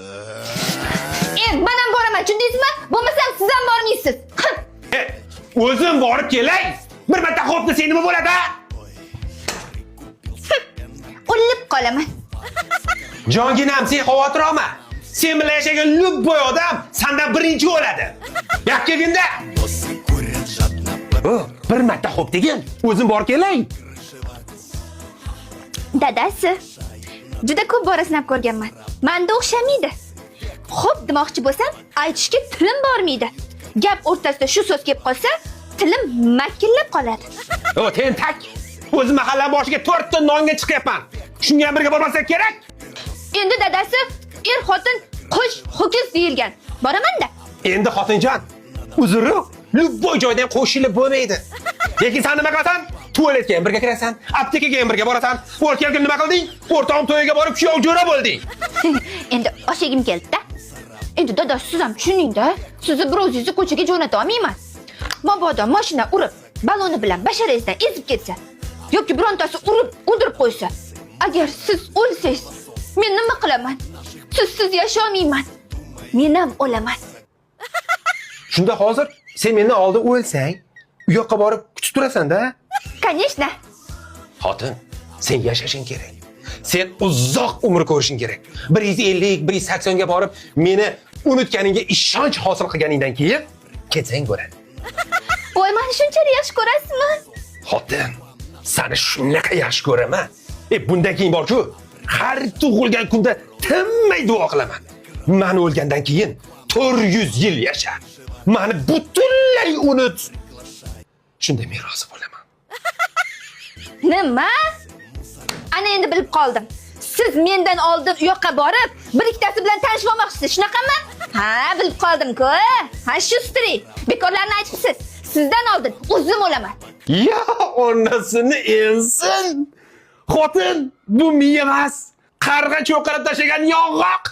Men ham boraman, tushundingizmi? Bo'lmasam siz ham bormaysiz. O'zim borib kelay. Bir marta xo'p desang nima bo'ladi? A? O'lib qolaman. Jonginam, sen xavotir olma. Sen bilan yashagan любой odam sandan birinchi o'ladi. Gap kelganda. O, bir marta xo'p degin. O'zim borib kelay. Dadasi, juda ko'p bora sinab ko'rganman. Manda o'xshamaydi. Xo'p demoqchi bo'lsam, aytishga tilim bormaydi. Gap o'rtasida shu so'z kelib qolsa, tilim makillab qoladi. O, tentak. O'zim mahalla boshiga 4 ta nonga chiqyapman. Shunga ham birga bormasak kerak. Endi dadasi, er xotin qo'sh ho'kiz deyilgan. Boraman-da. Endi xotinjon, uzri, любой joyda ham qo'shilib bo'lmaydi. Lekin sen nima qilasan? Tualetga ham birga kirasan, aptekaga ham birga borasan. O'tgan kun nima qilding? O'rtog'im to'yiga borib kuyov jo'ra bo'lding. Endi osh yegim keldi-da. Endi dada, siz ham tushuning-da. Sizni bir o'zingizni ko'chaga jo'nata olmayman. Mabodo mashina urib, baloni bilan basharangizdan ezib ketsa yoki birontasi urib o'ldirib qo'ysa, agar siz o'lsangiz, men nima qilaman? Sizsiz yasholmayman. Men ham o'laman. Shunda hozir sen mendan oldin o'lsang, u yoqqa borib kutib turasan-da. Конечно. Xotin, sen yashashing kerak. Sen uzoq umr ko'rishing kerak. 150, 180 ga borib, meni unutganingga ishonch hosil qilganingdan keyin ketsang bo'ladi. Voy, mani shunchalik yaxshi ko'rasizmi? Xotin, seni shunaqa yaxshi ko'raman. Bundan keyin bor-ku, har tug'ilgan kunda tinmay duo qilaman. Mani o'lgandan keyin 400 yil yasha. Mani butunlay unut. Shunda men rozi bo'laman. Nima? Ana endi bilib qoldim. Siz mendan oldin u yoqqa borib, bir ikkitasi bilan tanishib olmoqchisiz, shunaqami? Ha, bilib qoldim-ku. Ha, shustri. Bekorlarni aytibsiz. Sizdan oldin o'zim o'laman. Ya onasini ensin. Xotin, bu miya emas. Qarg'a cho'qirib tashlagan yong'oq.